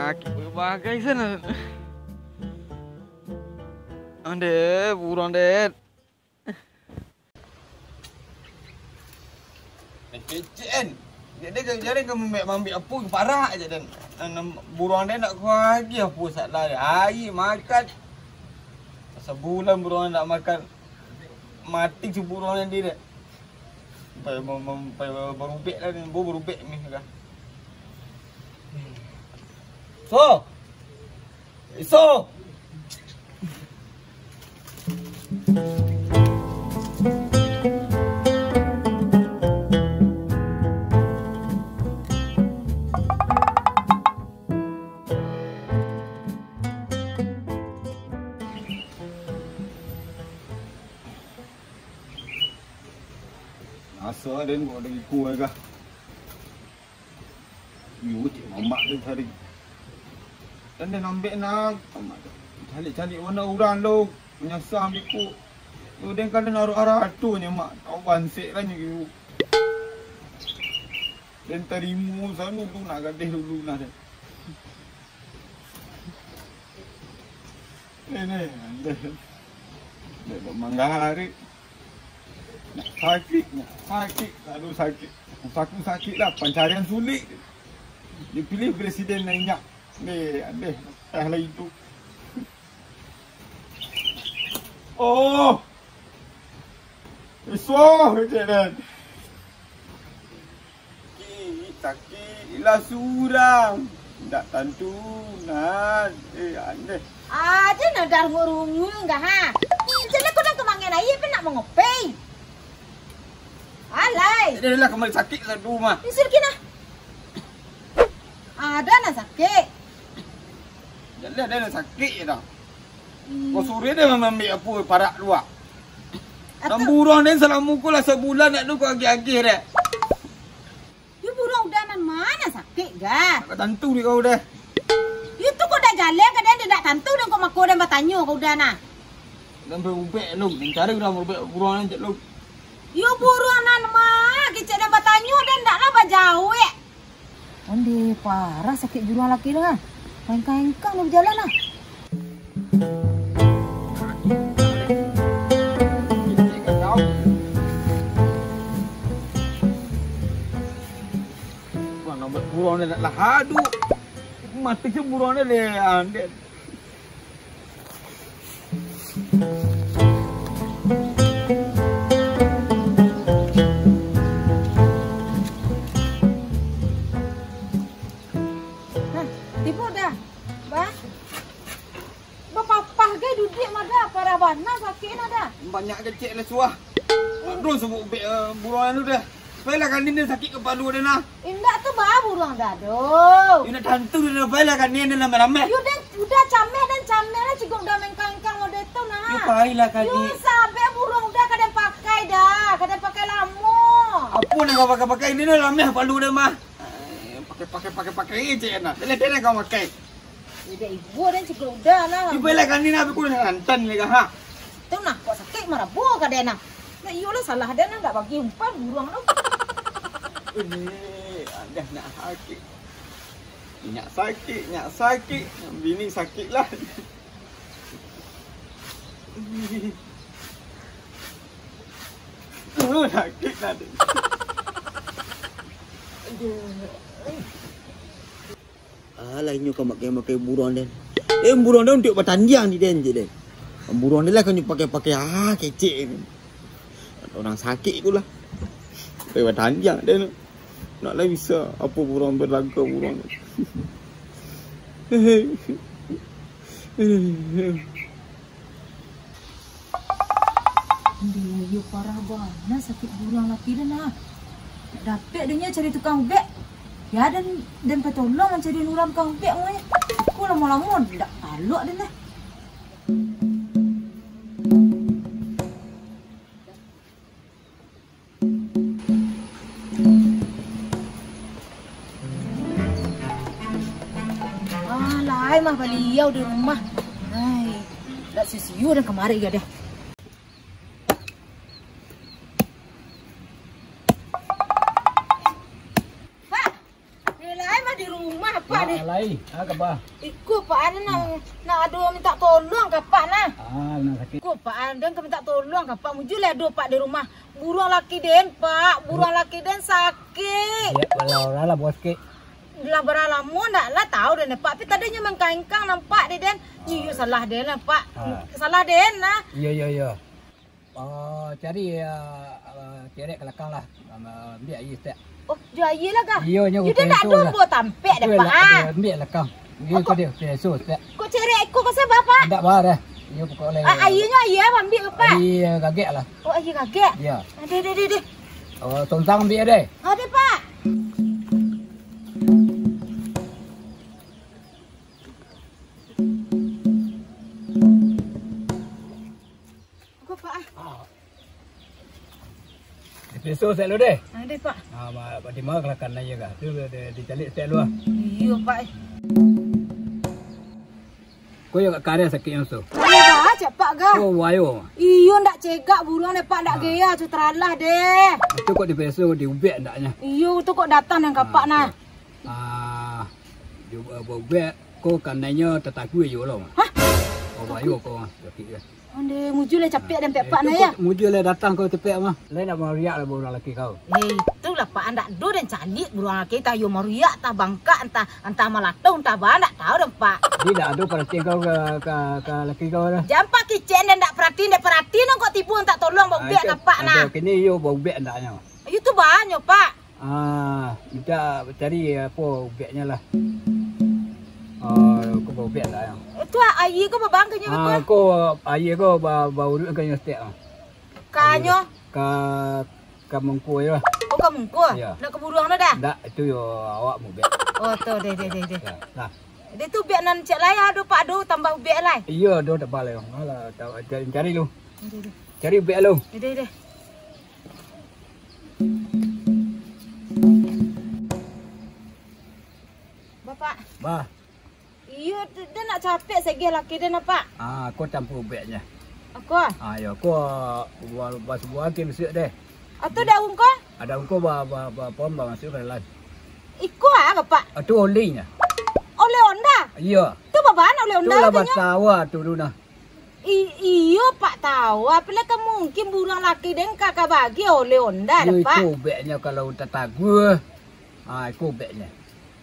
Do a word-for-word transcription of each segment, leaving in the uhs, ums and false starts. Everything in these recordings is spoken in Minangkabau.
Kaki bagai sana. Ande, buruan, Den. Eh, kecek, Den. Dek, dek, jarang ka mambek-mambek apo, parak aja, Den. Anam buruan, Den, nak kuah lagi apo salah, Den. Aia makan. Sabulan buruan nak makan. Mati si buruan, Den, dek. Pai, pai, pai, barubek lah, Den. Bo barubek mih kah. So. Iso. Asa den kok dari ku ka. Yo, cek mamak tu cari. Dan den ambek nak, calik-calik warna urang lo, manyasah biko. Yo, den kan den arok arah tu nyo, Mak. Tau bansek lah nyo. Den tarimo sanu tu nak gadeh dulu nah, den. Ni, ni, andeh. Dek, dek manggari. Nak sakik, nak sakik, aduh sakik. Saku sakik lah, pancarian sulik. Dipilih presiden nan inyak. Ni, andeh, tah lah itu. Oh. Isuah kecek den. Sakik, sakik lah surang. Indak tantu, nah. Eh, andeh. Aja nah darunguik-runguik enggak, ha? Jaleh kau dah kemangen aia, pe nak mangopi. Alai. Jadi lah kembali sakik satu mah. Isi lagi nah. Ada nah sakik. Jadi ada nah sakik dah. Hmm. Kau suruh dia mambiak apo parak luak. Atau nan buruang den salamo ko lah sabulan nak tu kau agih-agih dek. Yo buruang uda nan ma nan sakik, ga? Nak tantu di kau deh. Yo tu kau dah jaleh ka den, dah tantu den kau mako den batanyo kau uda nah. Dan berubek lu, mencari udah berubek buruang aja lu. Yo buruang nan ma, kecek den batanyo den ndak lah bajawek. Onde parah sakik buruang laki tu kan. Engkang-engkang ni bajalan lah. Wah, nampak buruang ni nak lah adu. Mati je buruang ni deh, andek. Nah, tibo dah, Bah. Bapapah gai duduak mah dah, parah bana sakik nah dah. Banyak kecek lah suah. Aduh, sabuk bek, eh, buruan tu dah. Pailah kanin dah sakik kapalo dah nah. Indak tu bah buruang dah doh. Indak tantu dah, pailah kanin dah lameh-lameh. Yo dah, udah cameh dan cameh lah, cigok dah mengkang-engkang model tu nah. Yo pailah kanin. Yo sabek buruang udah ka den pakai dah, ka den pakai lamo. Apo nak kau pakai-pakai, ini dah lameh kapalo dah mah. Eh, pakai, pakai, pakai, pakai je nah. Dah, dah, dah kau pakai. Idak ibo den cigok udah lah. Ibo lah kan ni nak aku nak rantan lagi ha. Tu nah kok sakik marabo ka den nah. Nah iyolah salah den nah ndak bagi umpan buruang tu. Ini ada nak sakik. Nyak sakik, nyak sakik, bini sakik lah. Oh, sakik lah. Aduh. Alah, inyo ka makai-makai buruang den. Eh, buruang den untuak batandiang di den je den. Buruang den lah kan pakai-pakai, ah, kecek. Urang sakik tu lah. Pakai batandiang den. Nak lah bisa, apo buruang balaga buruang den. Aduh, yo parah bana sakik buruang laki den nah. Dapek den nyo cari tukang ubek. Yo den, den patolong mancari urang tukang ubek mah. Ko lamo-lamo ndak talok den nah. Ah, lai mah baliau di rumah. Ai, dak sisiu dah kamari ga deh. Pak, lai mah di rumah, Pak, deh. Hei, ah, kaba? Iko, Pak, ado nak, nak ado mintak tolong ka Apak nah. Ah, nan sakik. Iko, Pak, ado ka mintak tolong ka Apak. Mujua lai ado, Pak, di rumah. Buruang laki den, Pak. Buruang laki den sakik. Iyo, lah, lah, lah, bos, kik. Lah bara lamo ndak lah tau den, Pak. Tapi tadinyo mangkaingkang nampak dek den. Iyo, salah den lah, Pak. Ah. Salah den nah. Iyo, iyo, iyo. Oh, cari, ah, ah, kerek ka lakang lah. Ah, ambiak aia saketek. Oh, jo aia lah kah? Iyo, nyo. Yo, den ndak ado ambo tampek deh, Pak, ah. Ambiak lakang. Iyo, ko dia, peso saketek. Kok cerek iko ko sabab, Pak? Ndak ba doh. Iyo, pokok lai. Ah, aianyo aia ambiak, Pak? Aia gagek lah. Oh, aia gagek? Iyo. Ah, deh, deh, deh, deh. Oh, tontang ambiak deh. Ado, Pak. Ko, Pak, ah. Ah. Dipeso saketek lu deh. Ah, deh, Pak. Ah, ma-, di ma kalakan aia kah? Tu di, dicaliak saketek lu ah. Iyo, Pak. Ko yo ka kareh sakiknyo tu. Iyo, Pak, cak Pak kah? Oh, wayo. Iyo, ndak cegak buruang deh, Pak, ndak gaya tu taralah deh. Itu kok dipeso, diubek ndaknyo? Iyo, tu kok datang nan ka Pak nah. Ah, di, eh, baubek ko kanai nyo tataguah iyo lo. Hah? Oh, bayo ko, ah, sakik yo. Ondeh, mujua lai capek den pek Pak nah, yo. Mujua lai datang ko capek mah. Lai ndak mariak lah buruang laki kau. Eh, itulah Pak, ndak ado den caliak buruang laki, antah iyo mariak, antah bangkak, antah, antah malatuah, antah ba, ndak tau den, Pak. Jadi ndak ado paratian kau ka, ka, ka laki kau lah. Jan Pak kicek den ndak paratian, den paratian kok tibo mintak tolong baubek ka Pak nah. Kini iyo baubek ndaknyo. Iyo tu banyo, Pak. Ah, mintak cari apo ubeknyo lah. Ah, ko baubek lah. Tu aia ko babangkanyo ko? Ah, ko aia ko ba-, bauruik kanyo saketek ah. Kanyo? Ka, ka mangko yo lah. Oh, ka mangko? Iyo. Ndak ka buruang tu doh? Ndak, itu yo awak maubek. Oh, tu, deh, deh, deh, deh. Yo, nah. Deh tu ubek nan ciek lai ado, Pak, ado tambah ubek lai? Iyo, ado tambah lai. Alah, ta-, cari, cari lu. Deh, deh. Cari ubek lu. Deh, deh, deh. Bapak. Bah. Iyo, tu, den ndak capek sageh laki den, Pak. Ah, ko campua ubeknyo. Ako? Ah, yo, ko ba-, basubuah ake masuak deh. Atau daun ko? Ah, daun ko ba-, ba-, ba-, pom ba masuak ka dalam. Iko ah, Bapak? Ah, tu olinyo. Oleh onda? Iyo. Tu babana oleh onda tu nyo? Itulah batawa tu, tu nah. I-, iyo, Pak, tau. Apo lai ka mungkin buruang laki den ka, ka bagi oleh onda, Pak? Yo, iko ubeknyo kalau tataguah. Ah, iko ubeknyo.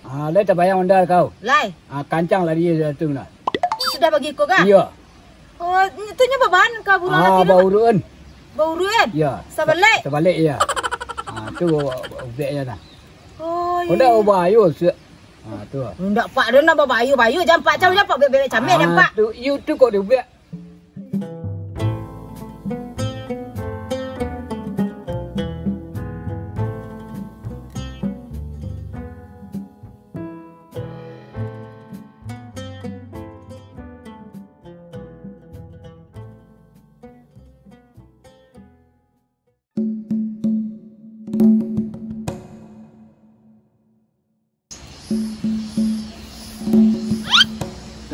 Ah, lai tabayang onda kau? Lai. Ah, kancang lari tu nah. Sudah bagi ko kah? Iyo. Oh, tu nyo babana ka buruang laki den? Ah, bauruik. Bauruik? Iyo. Sabalek? Sabalek, iyo. Ah, tu ubeknyo nah. Oh, iyo. Onda ubah ayo, se-, ah, tu. Ndak, Pak, den ndak babayo-bayo, jan Pak, cau, jan Pak, bebek cameh, jan Pak. Ah, tu, iyo tu kok diubek.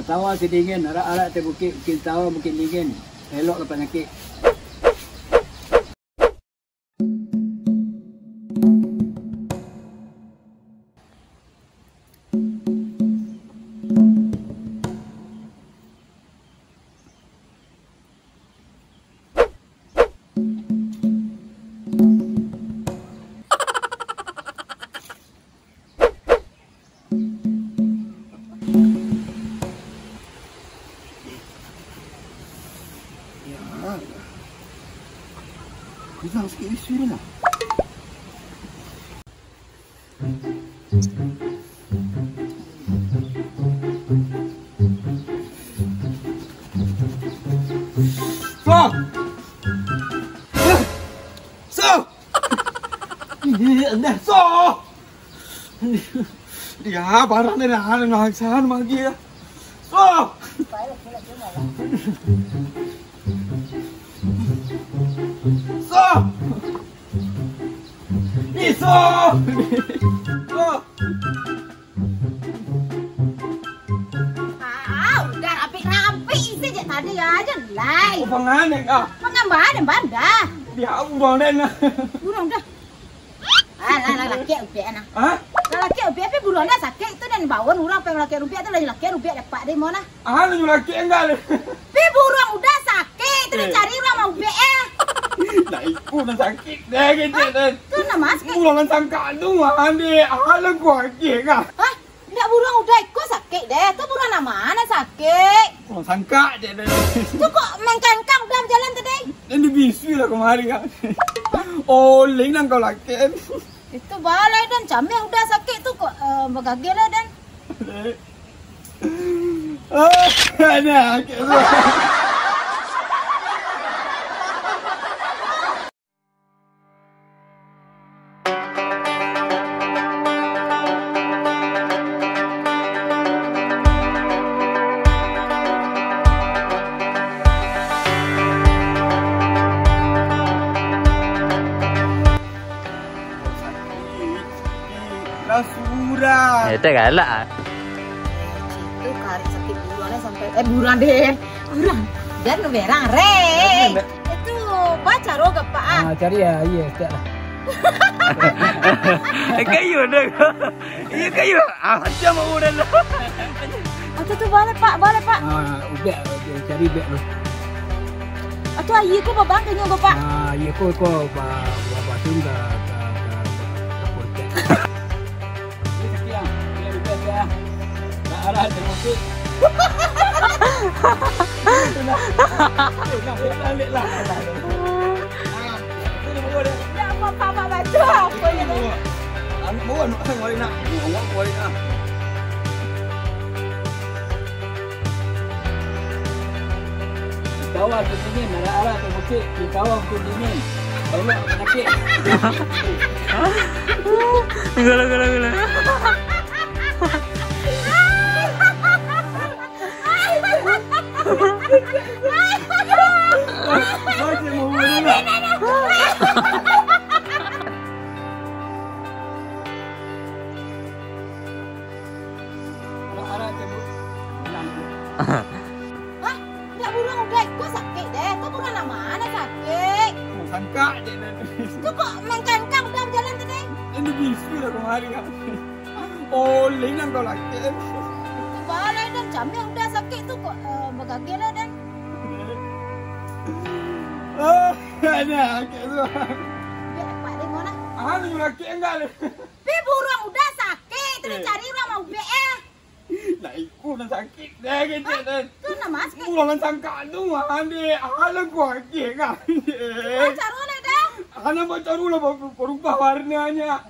Katawa si dingin, arak-arak teh bukik, bukik tawa, bukik dingin, elok lah panyakik. Ya. Kurang sikit isu ni lah. So! So! Ini anda so! Ya, barang ni dah nangsan lagi ya. So! So! Ni so! So! Ah, udah rapi-rapi sejak tadi aja lai. Apa ngane kah? Pengambahan yang bandar. Dia uang den. Uang dah. Ah, lah, lah, lah, kek ubek, nah. Hah? Lah, Sakik ubek, pi buruang dah sakik tu, den baun urang pai malakek rubiak tu, lah malakek rubiak dapek deh, mo nah. Ah, lah malakek enggak deh. Pi buruang udah sakik tu, den cari urang maubek eh. Lah iko nan sakik deh, kecek deh. Tu nan ma sakik? Buruang nan sangkak tu, ah, deh. Ah, lah kuakik kah? Hah? Ndak buruang udah iko sakik deh. Tu buruang nan ma nan sakik? Buruang sangkak, cek deh. Tu kok main kangkang dalam jalan tadi? Den dibisui lah kamari kah. Oleh nan kau lakek. Itu balai dan cameh udah sakik tu kok, eh, bagageh lah dan. Ah, ada. Lah surang. Eh, tak galak ah. Itu karik sakik buruang lah sampai, eh, buruang deh. Buruang. Dan berang, re. Itu bacaro gapak ah. Ah, cari ya, iya, setiap lah. Eh, kayu dah. Iya, kayu. Ah, macam orang dah. Atau tu boleh, Pak, boleh, Pak. Ah, ubek, cari ubek tu. Atau aia ko babang kanyo ko, Pak. Ah, iya ko, ko ba, ba, ba, tu ka, ka, ka, ka, ka, Ini sakit ah. Ini ubek ah. Nak arah tengok. Nak, nak, nak, nak. Ah, ini bawa dia. Ya, Pak, Pak, Pak, baca. Apa ni? Anu, bawa, nak, nak, nak. Bawa, bawa, nak. Di kawah tu dingin, arah-arah tu bukik, di kawah tu dingin. Banyak penyakit. Gula, gula, gula. Masih mau ngomong. Arah-arah tu, Bu. Hah? Ndak buruang udah iko sakik deh. Tu buruang nan ma nan sakik? Oh, sangkak je dah. Tu kok main kangkang dalam jalan tu deh? Ini bisu dah kamari kan. Oleh nan kau lakek. Tu balai dan cameh udah sakik tu kok, eh, bagageh lah dan. Ah, ada sakik tu. Biar dapat deh, mo nah. Ah, ni lakek enggak deh. Pi buruang udah sakik, tu eh, dicari urang maubek eh. Lah iko nan sakik deh, kecek deh. Tu nan ma sakik? Buruang nan sangkak tu, ah, deh. Alah, kuakik kan. Bacaro lah dah. Alah, bacaro lah, ba-, ba-, barubah warnanya.